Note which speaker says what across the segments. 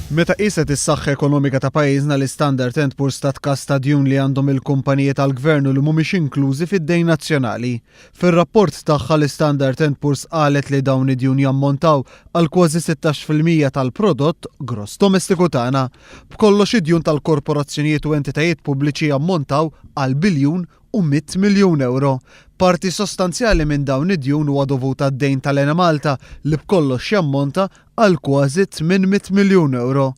Speaker 1: Meta qieset is-saħħa ekonomika ta' pajjiżna l-Istandard and Poor's tat każ ta' djun li għandhom il-kumpaniji tal-Gvern u li mhumiex inklużi fid-dejn nazzjonali. Fir-rapport tagħha l-Istandard and Poor's qalet li dawn id-djun jammontaw għal kważi 16% tal-prodott gross domestiku tagħna. B'kollox id-djun tal-korporazzjonijiet u entitajiet pubbliċi jammontaw għal biljun u 100 miljun ewro. Parti sostanzjali minn dawn id-djun huwa dovut għad-dejn tal-Enemalta li b'kollox jammonta għal kważi 800 miljun ewro.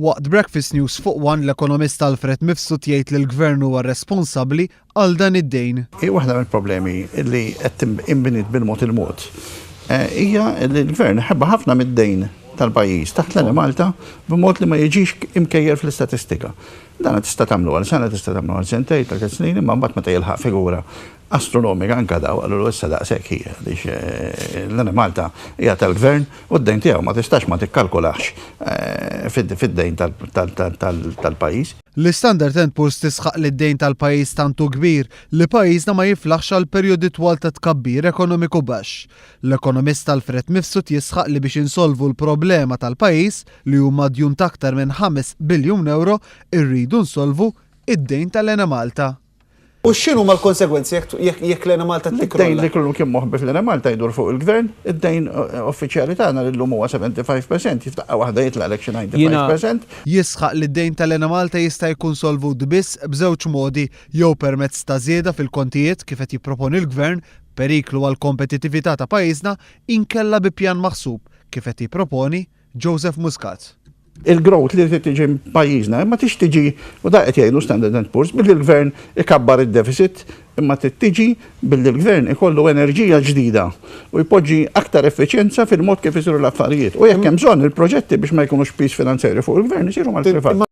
Speaker 1: Waqt Breakfast News fuq One l-ekonomist Alfred Mifsud jgħid li l-Gvern huwa responsabbli għal dan id-dejn.
Speaker 2: Hi waħda mill-problemi li qed inbniet bil-mod il-mod hija li l-Gvern ħeba ħafna mid-dejn tal-pajjiż taħt l-Enemalta b'mod li ma jiġix imkejjel fl-istatistika. Dan tista' tagħmlu għal sena, tista' tagħmlu għal sentejn, ta' tliet snin, imma mbagħad meta jilħaq figura astronomika anke daw qalulu issa daqshekk hi għaliex eh, l-Enemalta hija tal-gvern u d-dejn tiegħu ma tistax ma tikkalkulax eh, fid-dejn tal-pajjiż.
Speaker 1: L-Istandard and Poor's tisħaq li d-dejn tal-pajjiż tant hu kbir li pajjiżna ma jiflaħx għal perjodi twal ta' tkabbir ekonomiku baxx. L-ekonomist Alfred Mifsud jisħaq li biex insolvu l-problema tal-pajjiż, li huma djun ta' aktar minn 5 biljun ewro, irridu nsolvu id-dejn tal-Enemalta.
Speaker 3: U x'inhuma l-konsegwenzi jekk l-Enemalta
Speaker 2: tikkrolla? Id-dejn li kollu kien moħbi fl-Enemalta jdur fuq il-Gvern, id-dejn uffiċjali tagħna li llum huwa 75 percent, f'daqqa waħda jitlaqlek xi 95 percent.
Speaker 1: Jisħaq li d-dejn tal-Enemalta jista' jkun solvut biss b'żewġ modi, jew permezz ta' żieda fil-kontijiet, kif qed jipproponi l-Gvern, b'periklu għall-kompetitività ta' pajjiżna, inkella bi pjan maħsub, kif qed jipproponi Joseph Muscat.
Speaker 2: Il-growth li trid tiġi pajjiżna ma tix tiġi, u da qed jgħidu Standard and Poor's, billi l-gvern ikabbar id-deficit, imma trid tiġi billi l-gvern ikollu enerġija ġdida u jpoġġi aktar effiċjenza fil-mod kif isiru l-affarijiet. U jekk hemm bżonn il-proġetti biex ma jkunux piż finanzjarju fuq il-gvern isiru mal-privat.